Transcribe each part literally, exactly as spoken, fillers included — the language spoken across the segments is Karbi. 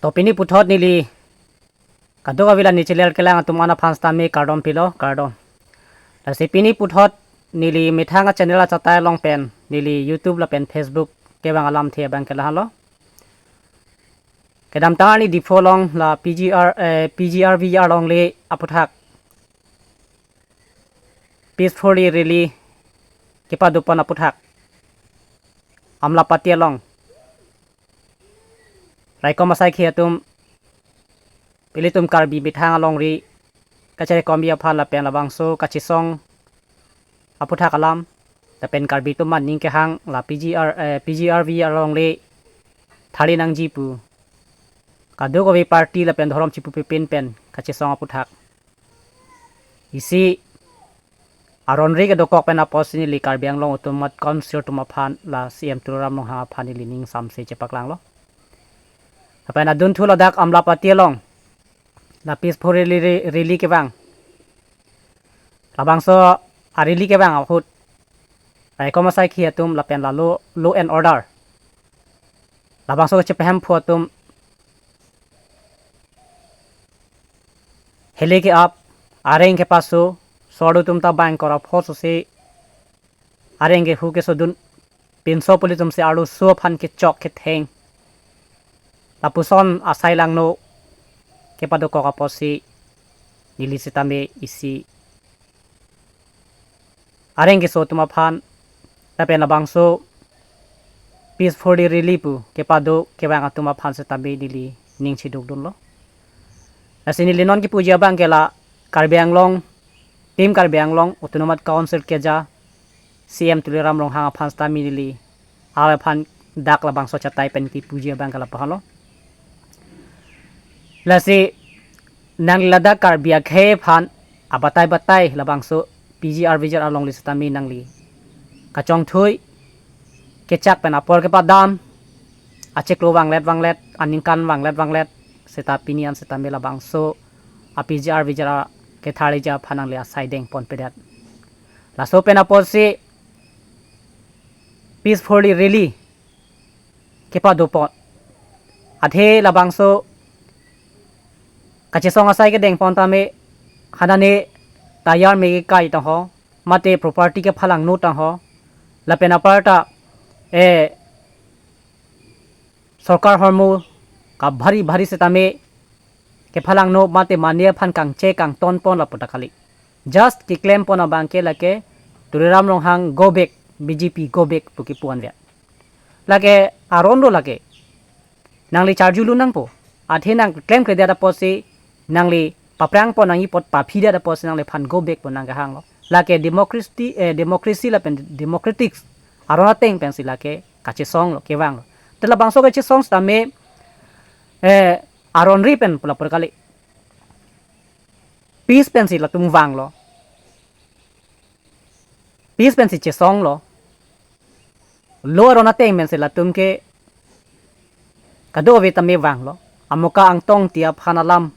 To pini puthot neli kadokave la ne channel kelang atum an aphan sitame kardom pilo, kardom. Lasi pini puthot neli methang a-channel achatai along pen neli YouTube lapen Facebook kevang alamthe abang ke lahenlo. Kedamtang arni Diphu along la P G R, eh, P G R V G R alongle aphuthak peacefully rally kepadopon aphuthak Amlapati along raikom asaikhi atum, ilitum Karbi methang alongri kacherekomji aphan lapen labangso kachesong aphuthak alam, lapen Karbi atum aning kehang la P G R, eh, P G R V G R alongle tharli nangji pu kadokave party lapen dhorom chipu pipin pen kachesong aphuthak isi aron ri kedokok pen apotsi neli Karbi Anglong Autonomous Council atum aphan la C M Tuliram Ronghang aphan neli ning samse chepaklanglo. Lapen adunthu ladak Amlapati along la peaceful rally, rally kevang, labangso a-rally kevang ahut raikom asaikhi atum lapen la law, law and order, labangso kachepahemphu atum hele ke-ap, areng kepaso, sordu atum ta bang kora phoso si areng kehu kesodun, pinso puli atum si arloso aphan kechok ketheng, lapuson asai langno kepadokok apotsi neli sitame isi areng keso atum aphan lapen labangso peacefully rally pu kepado kevang atum aphan sitame neli ning chedukdunlo. Lasi neli non kipuji abang ke la Karbi Anglong, Team Karbi Anglong Autonomous Council keja C M Tuliram Ronghang aphan sitame neli, alangli aphan dak labangso achatai pen kipuji abang ke lapu-anlo. Lasi nangli ladak Karbi akhei aphan abatai batai labangso P G R V G R alongle sitame nangli kachongthui kechak pen apor kepadam, achiklo vanglet vanglet, aningkan vanglet vanglet, seta pini an sitame labangso a-P G R V G R ketharliji aphan nangli asai dengponpedet. Laso pen apotsi peacefully rally kepadopon, athe labangso kachesong asai kedengpon tame hanane tayar me kekai tangho, mate property kephalangno tangho, lapen aparta, eh, sorkar ahormu kabhari bhari sitame kephalangno mate mane aphan kangche kangtonpon lapu ta kali. Just keklempon abang ke lake Tuliram Ronghang go back, B J P go back pu kepu-an dia. Lake aron do lake. Nangli charjulun nangpo. Athe nang klemkledet apotsi nangli paprangpon nangji apot paphidet apotsi nangliphan go back pu nangkehanglo. Lake democracy, eh, democracy lapen democratics aron ateng pensi lake kachesonglo, kevanglo. Te labangso kachesong sitame, eh, aron ri pen pu lapu ta kali. Peace pensi latum vanglo. Peace pensi chesonglo. Law aron ateng pensi latum ke kadokave tame vanglo. Amuka Angtong Engti aphan alam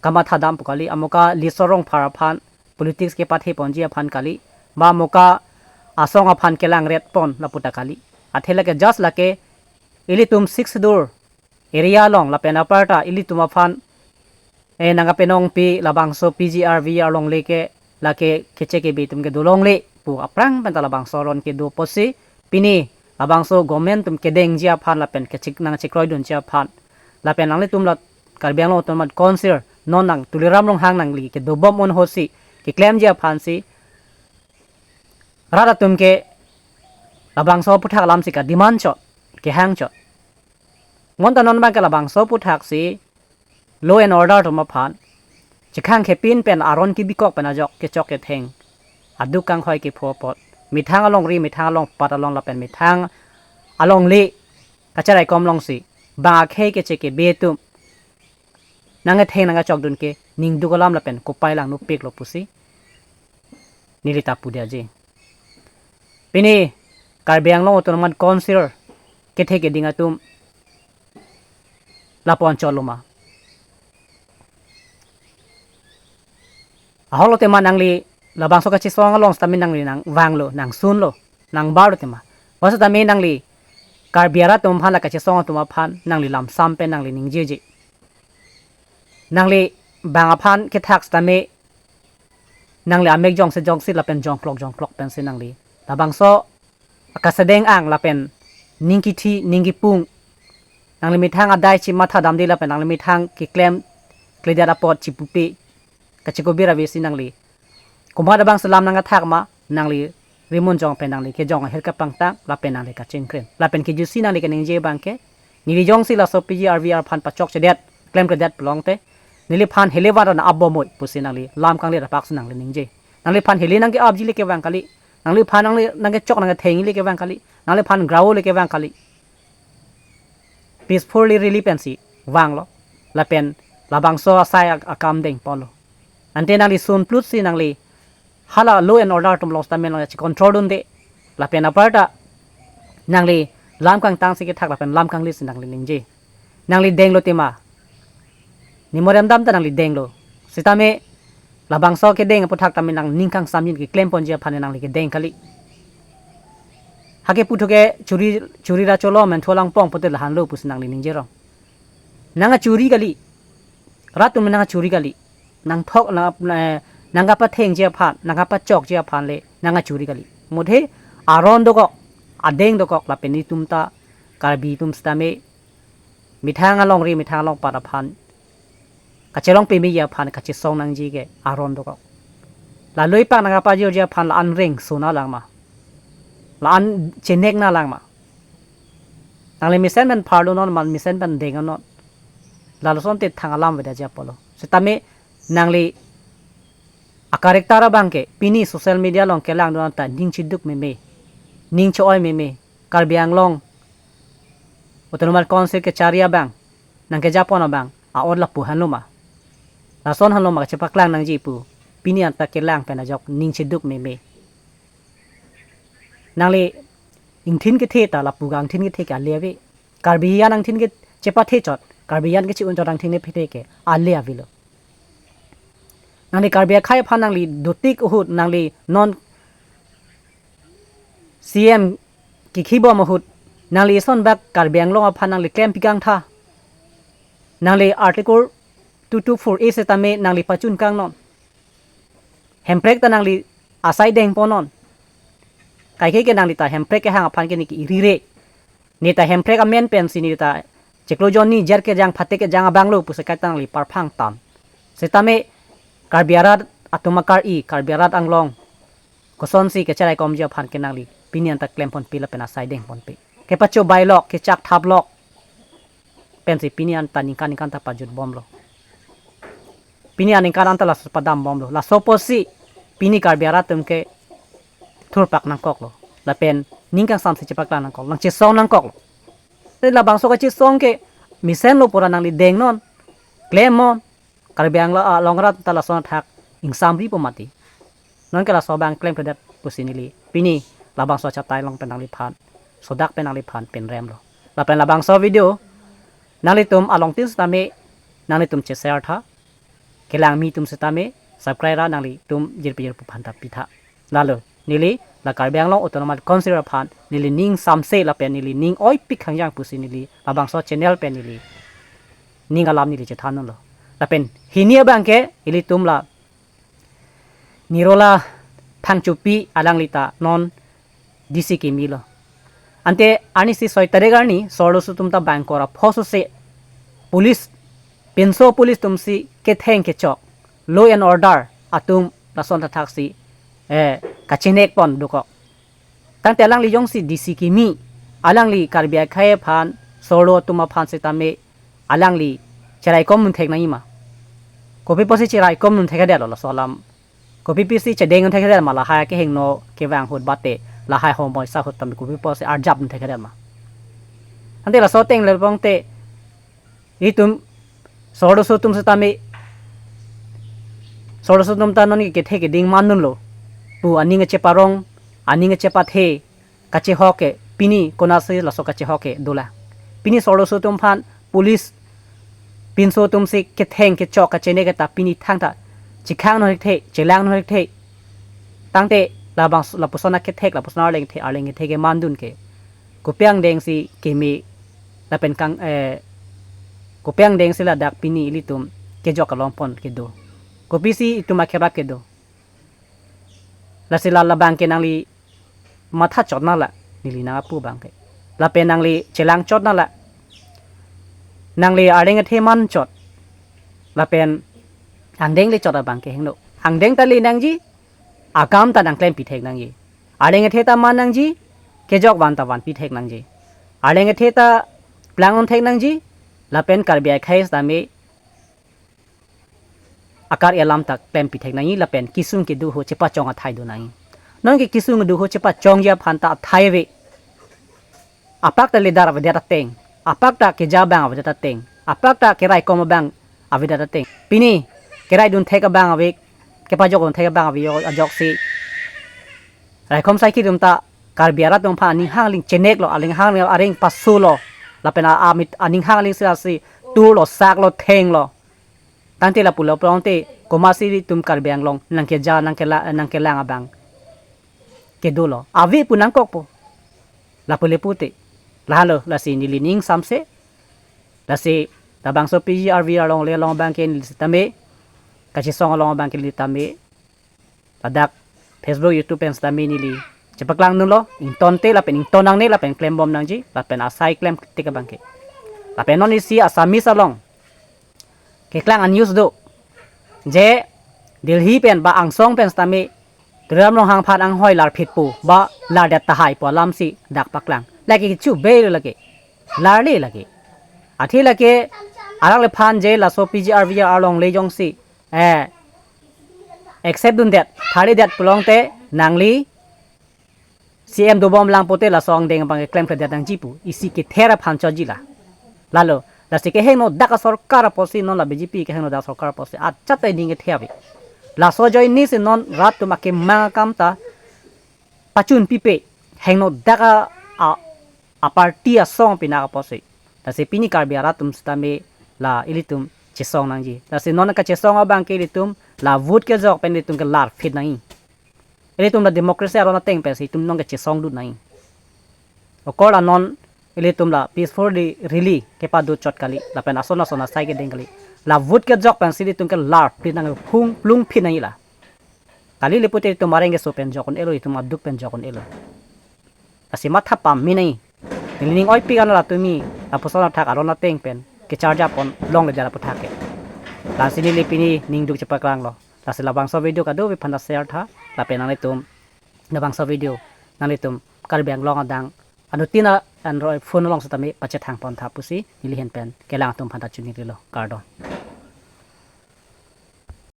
kamathadam pu kali, amuka Litsong Rongphar aphan politics kepatheponji aphan kali, ba amuka asong aphan kelangretpon lapu ta kali. Athe lake just lake ilitum Sixth Schedule area along lapen aparta ilitum aphan, eh, nangkapenongpi labangso P G R V G R alongle ke lake keche kebe atum ke dolongle pu aphrang penta labangso aron kedo apotsi pini labangso government atum kedengji aphan lapen kechik nangchekroidunji aphan lapen nanglitum la Karbi Anglong Autonomous Council non nang Tuliram Ronghang nangli kedobom un ahutsi keklemji aphansi rat atum ke labangso aphuthak alamsi kademand chot, kehang chot. Bonta non abang ke labangso aphuthak si law and order atum aphan chekhang khepin pen aron kebikok pen ajok kechok ketheng, aduk kanghoi kepho apot, methang alongri, methang alongpat along lapen methang alongle kacheraikom alongsi bang akhei keche kebe atum nangketheng nangkachokdun ke ningduk alam lapen kopai langnopiklo pusi neli ta pu dia je. Pini Karbi Anglong Autonomous Council kethe keding atum lapu-an chotlo ma? Ahoklo tema nangli labangso kachesong along sitame nangli nangvanglo, nangsunlo, nangbarlo tema. Bonsitame nangli Karbi arat atum aphan la kachesong atum aphan nangli lamsam pen nangli ningjeje. Nangli bang aphan kethak sitame nangli amek jongsi jongsi lapen jongklok jongklok pensi nangli labangso akasedeng ang lapen ning kithi ning kipung, nangli methang adai chimatha damde lapen nangli methang keklem kledet apot chipupe kachikobir avesi nangli komat abang selam nangkethak ma, nangli rimun jong pen nangli kejong ahir kepangtang lapen nangli kachingkrim. Lapen kejusi nangli keningje abangke, neli jongsi laso P G R V R aphan pachokchedet, klemkledet pulote, neliphan helevan ran abomoi pusi nangli lam kangli rapak si nangli ningje. Nangliphan hele nangke-apji le kevang kali. Nangliphan nangli nangkechok nangkethengji le kevang kali. Nangliphan grao le kevang kali. Peacefully rally pensi vanglo. Lapen labangso asai ak-, akam dengponlo. Ante nangli sunplutsi nangli hala law and order atum along sitame nangli chicontrol dunde. Lapen aparta nangli lam kangtangsi kethak lapen lam kanglisi nangli ningje. Nangli denglo tema. Nimorem dam ta nangli denglo. Sitame labangso kedeng aputhak tame nangning kangsamjin keklemponji aphan nangli kedeng kali. Hake puthuke churi, churi ra cholo men tholang pong pote lahanlo pusi nangli ningjerong. Nang achuri kali. Rat atum nang achuri kali. Nangthok, nang, eh, nangkapathengji aphan, nangkapachokji aphan le nang achuri kali. Muthe aron dokok, adeng dokok lapen netum ta Karbi atum sitame methang alongri methang alongpat aphan kachelong pemeji aphan kachesong nangji ke aron dokok. La lui pak nangkapajorji aphan la-an reng sona langma. La-an chenek na langma. Nangli mesen pen pharlo non, man mesen pen deng non. Lalo sonte thang alam vedaji apotlo. Sitame nangli a-character abangke pini social media along kelangdun ta ning cheduk meme, ning cho-oi meme, Karbi Anglong Autonomous Council kechari abang, nangkejapon abang a-ot lapu hanlo ma. Lason hanlo ma kachepaklang nangji pu. Pini anta kelang pen ajok ning cheduk meme. Nangli ingthin kethe ta lapu kangthin kethe ke ale ave. Karbi an angthin ke chepathe chot, Karbi an kechi-un chot angthin kethe ke ale avelo. Nangli Karbi akhei aphan nangli dotik ahut nangli non C M kikhi bom ahut nangli ison bak Karbi Anglong aphan nangli klem pikangtha. Nangli Article two two four A sitame nangli pachun kangnon. Hemprek ta nangli asai dengponnon. Kaike ke nangli ta hemprek kehang aphan ke neke irire. Ne ta hemprek amen pensi ne ta chiklo jonni jer kejang phate kejang abanglo pusi kaita nangli parphang tan. Sitame Karbi arat atum akar-i, Karbi arat anglong kosonsi kecheraikomji aphan ke nangli pini anta klemponpe lapen asai dengponpe. Kepachobailok, kechakthap lok pensi pini anta ningkan ningkan ta pajutbomlo. Pini aningkan anta laso padambomlo. Laso apotsi pini Karbi arat atum ke thurpak nangkoklo. Lapen ning kangsamsi chepaklang nangkok, nangchesong nangkoklo. Te labangso kachesong ke mesenlo pura nangli dengnon, klemnon, Karbi Anglong, ah, along arat ta lason athak ingsamripo mati. Nonke laso abang klemkledet pusi neli pini labangso achatai along pen nangliphan, sodak pen nangliphan pinremlo. Lapen labangso video nanglitum alongtin sitame nanglitum che-share tha. Kelangmi atum sitame subscribe ra nanglitum jirpi jirpo aphan ta pitha. Lalo neli la Karbi Anglong Autonomous Council aphan neli ning samse lapen neli ning oipik hangjang pusi neli labangso channel pen neli ning alam neli chethanlo. Lapen hini abangke ilitum la Nirola Phangchopi, alangli ta non D C kimilo. Ante arnisi soi tarik arni sorloso atum ta bangkora phosose police, pinso police atumsi ketheng kechok, law and order atum lason athaksi, eh, kachinekpon dokok. Tangte alangli jongsi D C kimi, alangli Karbi akhei aphan, sorlo atum aphan sitame alangli cheraikom un thek nangji ma? Kopi apotsi cheraikom un thekthedetlo laso alam? Kopi apotsi chedeng un thekthedetma lahai kehingno kevang ahut bate, lahai homoi sa ahut tame kopi apotsi arjap un thekthedetma? Ante laso ateng le pongte itum sorloso atum sitame, sorloso atum ta non kethe keding mandunlo pu aning cheparong, aning chepathe kachehok ke pini konatsi laso kachehok ke dolang? Pini sorloso atum aphan police pinso atumsi ketheng kechok kachinek ke ta pini thangta chekhang non thekthe, chelang non thekthe. Tangte labang lapuson akethek, lapuson arleng the, arleng kethe kemandun ke kopi angdengsi keme lapen kang, eh, kopi angdengsi ladak pini ilitum kejok along pon kedo. Kopisi itum akerap kedo. Lasi la labang ke nangli matha chot nangla, neli nang apu abang ke. Lapen nangli chelang chot nangla. Nangli areng athe man chot. Lapen angdeng le chot abang ke hingno. Angdeng ta le nangji, akam ta nang klem pi thek nangji. Areng athe ta man nangji, kejok van ta van pi thek nangji. Areng athe ta plang un thek nangji, lapen Karbi akhei sitame akar alam ta klem pi thek nangji lapen kesung kedo ho chepachong athai do nangji. Non ke kesung kedo ho chepachongji aphan ta athai ave. Apak ta leader avedet ateng, apak ta keja abang avedet ateng, apak ta keraikom abang avedet ateng. Pini kerai dun thek abang ave, kepajok dun thek abang ave ajoksi raikom saikhi atum ta Karbi arat atum aphan aning hangling chenek lo, aling hangling areng pasu lo, lapen a-, amit aning hangling sila si tur lo, sak lo, theng lo. Tangte lapu lo prong te komatsi itum Karbi Anglong nang keja nang kela nang kelang abang kedo lo. Ave pu nangkok po. Lapu le pute. Lahelo lasi neli ning samse. Lasi labangso P G R V R along le along abang ke neli sitame, kachesong along abang ke neli tame, ladak Facebook, YouTube pen sitame neli chepaklang dunlo, ington te lapen ington nangne lapen klembom nangji, lapen asai klem tik abang ke. Lapen non isi Assamese along keklang a-news do. Je Delhi pen ba angsong pen sitame Tuliram Ronghang aphan anghoi larphit pu ba lardet tahai pu alam si dak paklang. Lake chubei lo lake. Larle lake. Athe lake alangliphan je laso P G R V R along le jongsi, eh, accept dundet, tharidet pulote te nangli C M dobom lang pote laso angdeng abang klemkledet nangji pu isi kether aphan choji la. Lalo, lasi kehingno dak asorkar apotsi non la B J P kehingno dak sorkar apotsi achat ta ning kethe ave. Laso ajoine si non rat atum akemang akam ta pachun pipe, hingno dak a, a, a-party asong pinak apotsi. Lasi pini Karbi arat atum sitame la ilitum chesong nangji. Lasi non kachesong abang ke ilitum la vote kejok pen ilitum ke larphit nangji. Ilitum la democracy aron ateng pensi itum nong kechesong dun nangji. Okor la non ilitum la peacefully rally kepado chot kali, lapen ason ason asai kedeng kali. La vote kejok pensi ilitum ke larphit nang, phung plungphit nangji la. Kali le pute itum areng keso pen jok un-elo, itum aduk pen jok un-elo. Lasi matha pame nangji. Neli ning oipik an la tumi lapuson athak aron ateng pen kecharja pon longledet aputhak ke. Lasi neli pini ning duk chepaklang lo. Lasi labangso video kadokave aphan ta share tha. Lapen nanglitum labangso video nanglitum Karbi Anglong adang anuttin a Android phone along sitame pachethang pon tha pusi neli ahin pen kelang atum aphan ta choningri lo. Kardom.